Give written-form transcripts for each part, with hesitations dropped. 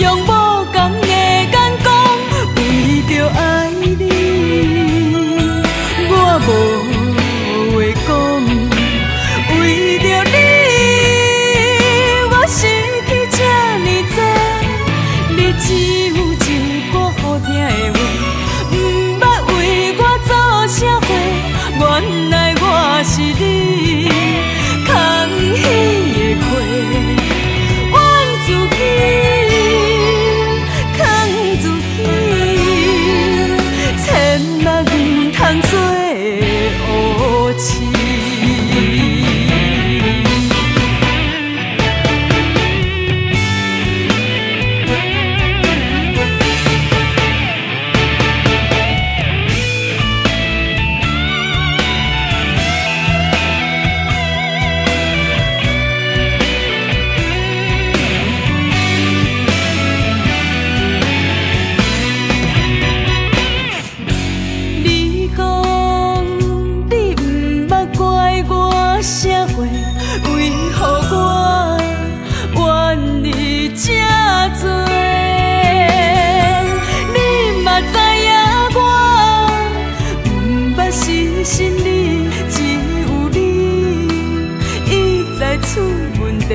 用無仝的眼光，為著愛你，我無話講。為著你，我失去這呢濟，你只有一句好聽的話，毋捌為我做啥貨，原來我是你空耳的花，怨自己，空自己，千萬毋通做烏痴。你講你毋捌怪我啥貨，為何我怨你這濟？你嘛知影我毋捌失信你，只有你一再出問題。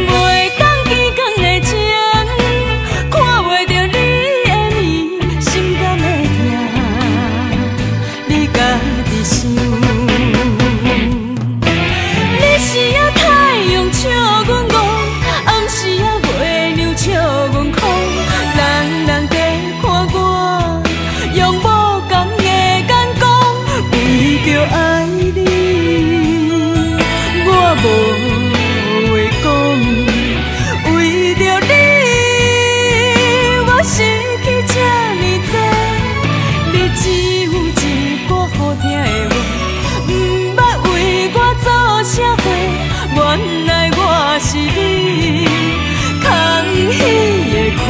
袂當堅強的情，看袂著你的面，心敢會疼？你家己想。你是啊太陽笑阮戇，暗時啊月亮笑阮空，人人在看我，用無仝的眼光，為著愛你，我無話講。為著你，我失去這呢濟，你只有一句好聽的話，毋捌為我做啥貨，原來我是你空耳的花。